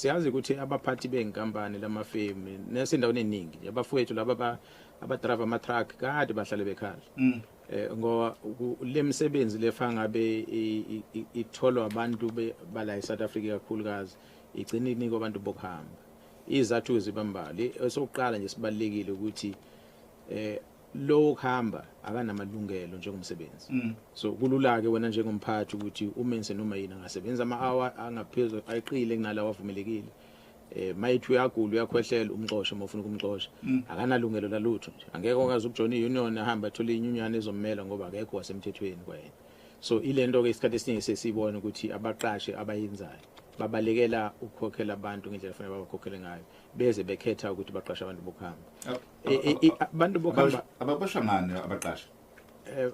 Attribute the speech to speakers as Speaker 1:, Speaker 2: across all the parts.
Speaker 1: Siyazi ukuthi abaphathi benkampani lamafemi nesendaweni eningi abafowethu laba abadrayiva ama-truck kade bahlale bekhala ngoba le misebenzi lefa ngabe itholwa abantu bala eSouth Africa kakhulukazi igcina inikwa abantu bokuhamba. Izathu zibambali esokuqala nje sibalekile ukuthi lo kuhamba akanamalungelo njengomsebenzi. So kulula ke wena njengomphathi ukuthi umenze noma yini, angasebenza ama hour angaphezulu ayiqile kunalawa avumelekile. Mayithi uyagula, uyakhwehlela, umxoshe uma ufuna ukumxosha. Akanalungelo lalutho nje, angeke ukwazi ukujoina i-union, ahamba athole inyunyana ezommela ngoba akekho wasemthethweni kwayena. So ilento ke isikhathi esiningi sesibona ukuthi abaqashi abayenzayo babalekela ukukhokhela abantu ngendlela afanele babakhokhele ngayo, beze bekhetha ukuthi baqashe abantu bokuhamba. Abantu bokuhamba
Speaker 2: Ababoshwa ngani abaqashi?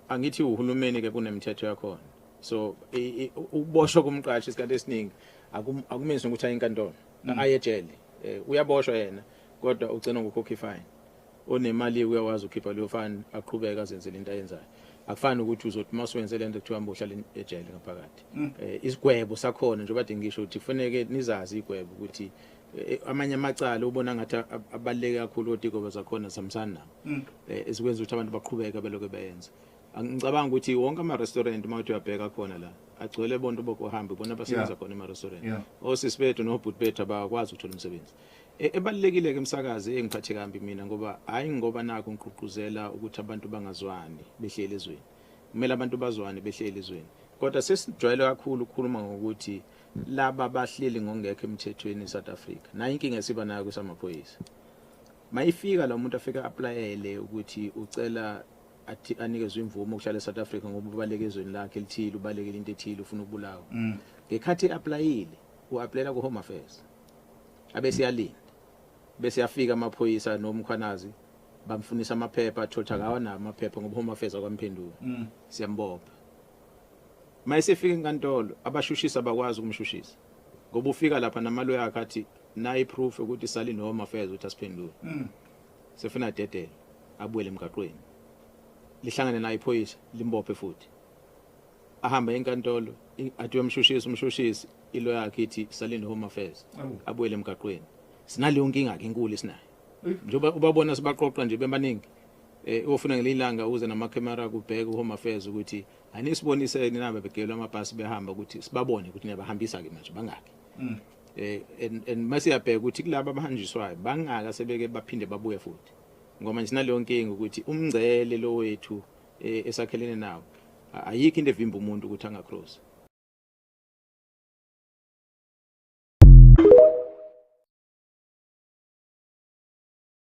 Speaker 1: Angithi uhulumeni ke kunemithetho yakhona, so ukuboshwa komqashi isikhathi esiningi akumenzi ukuthi aye enkantolo, aye ejele. Uyaboshwa yena kodwa ugcina ngokukhokha ifine. Onemali uyakwazi ukukhipha leyo fine, aqhubeke azenzele into ayenzayo. Akufani ukuthi uzothi masuwenze lento kuthiwa hamba uhlale ejele ngaphakathi. Isigwebo sakhona njengoba kade ngisho ukuthi kufanele nizazi igwebo ukuthi amanye amacala ubona ngathi abaluleke kakhulu kodwa igwebo zakhona zihambisana nawo, esikwenza ukuthi abantu baqhubeke belokhu beyenza. Ngicabanga ukuthi wonke ama-restaurant uma uthi uyabheka khona la agcwele bonke bokuhamba, ibona abasebenza khona ema-restaurant. Osisi bethu nobhuti bethu abakwazi ukuthola umsebenzi. Ebalulekile ke umsakazi engiphathe kambi mina, ngoba hayi ngoba nakho ngigqugquzela ukuthi abantu bangazwani behleli ezweni, kumele abantu bazwane behleli ezweni, kodwa sesijwayele kakhulu ukukhuluma ngokuthi laba bahleli ngokungekho emthethweni eSouth Africa. Nayo inkinga esiba nayo kusamaphoyisa, mayifika lo muntu afika applyele ukuthi ucela athi anikezwe imvume ukuhlala eSouth Africa ngoba ubaleke ezweni lakhe elithile, ubalekele into ethile, ufuna ukubulawa. Ngekhathi applyile, uapplyela ku Home Affairs, abese yalinda, bese yafika amaphoyisa noMkhwanazi bamfunisa amaphepha, athola akawanawo amaphepha ngoba Home Affairs akwamphendula. Siyambopha. Mayesefika enkantolo, abashushisa abakwazi ukumshushisa ngoba ufika lapha namaloya akhe athi nayi proof ukuthi sali no Home Affairs ukuthi asiphendule. Sefuna dedele abuyele emgaqweni, lihlangane naye iphoyisa, limbophe futhi, ahambe enkantolo, athi uyamshushisa umshushisi, ilo yakhe ithi salinde Home Affairs. Abuyele emgaqweni. Sinaleyo nkinga ke enkulu esinayo njengoba ubabona sibaqoqa nje bebaningi. Ufuna ngelinye ilanga uze namakhamera kubheka uHome Affairs ukuthi anisibonise nina begelwa amabhasi behamba ukuthi sibabone ukuthi niyabahambisa ke manje bangaki. And masiyabheka ukuthi kulabo abahanjiswayo bangaka sebeke baphinde babuye futhi, ngoba nje sinaleyo nkinga ukuthi umngcele lo wethu esakhelene nawo, ayikho into evimba umuntu ukuthi angacross.